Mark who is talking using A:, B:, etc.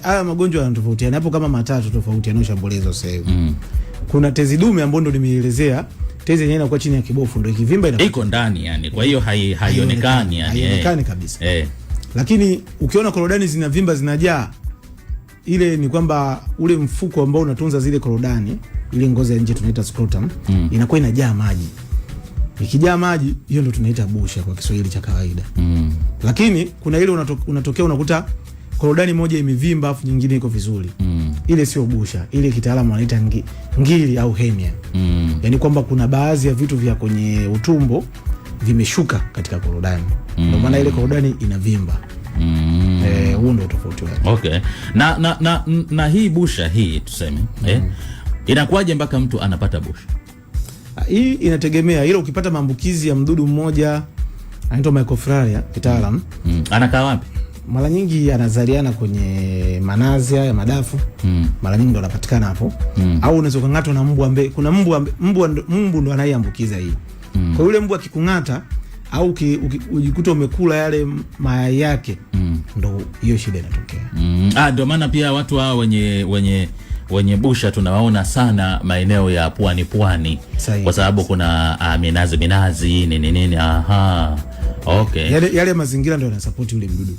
A: Haya magonjwa yanatofautiana hapo kama matatu tofauti yanayoshambulia hizo sehemu. Kuna tezi dume ambayo ndo nimeelezea, tezi yenyewe inakuwa chini ya kibofu, ndo ikivimba inakuwa
B: iko ndani yani, kwa hiyo haionekani yani,
A: haionekani kabisa. Lakini ukiona korodani zinavimba zinajaa, ile ni kwamba ule mfuko ambao unatunza zile korodani, ile ngozi ya nje tunaita scrotum, inakuwa inajaa maji. Ikijaa maji, hiyo ndo tunaita busha kwa Kiswahili cha kawaida. Lakini kuna ile unatokea unakuta korodani moja imevimba afu nyingine iko vizuri. Ile sio busha, ile kitaalamu wanaita ngili au hernia. Yaani kwamba kuna baadhi ya vitu vya kwenye utumbo vimeshuka katika korodani. Ndio maana ile korodani inavimba. Huo ndio tofauti wake.
B: Okay. Na hii busha hii tuseme, inakuwaje mpaka mtu anapata busha?
A: Hii inategemea, ila ukipata maambukizi ya mdudu mmoja anaitwa Mycoplasma kitaalamu.
B: Anakaa wapi?
A: Mara nyingi anazaliana kwenye manazi haya madafu. Mara nyingi ndo anapatikana hapo. Au unaweza kung'atwa na mbu ambaye kuna mbu mbu mbu ndo anayeambukiza hii. Kwa yule mbu akikung'ata au ujikuta umekula yale mayai yake, ndo hiyo shida inatokea.
B: Ah, ndio maana pia watu hao wenye busha tunawaona sana maeneo ya pwani pwani, kwa sababu kuna minazi minazi nini nini. Aha, okay.
A: Yale mazingira ndio yanasupport yule mdudu.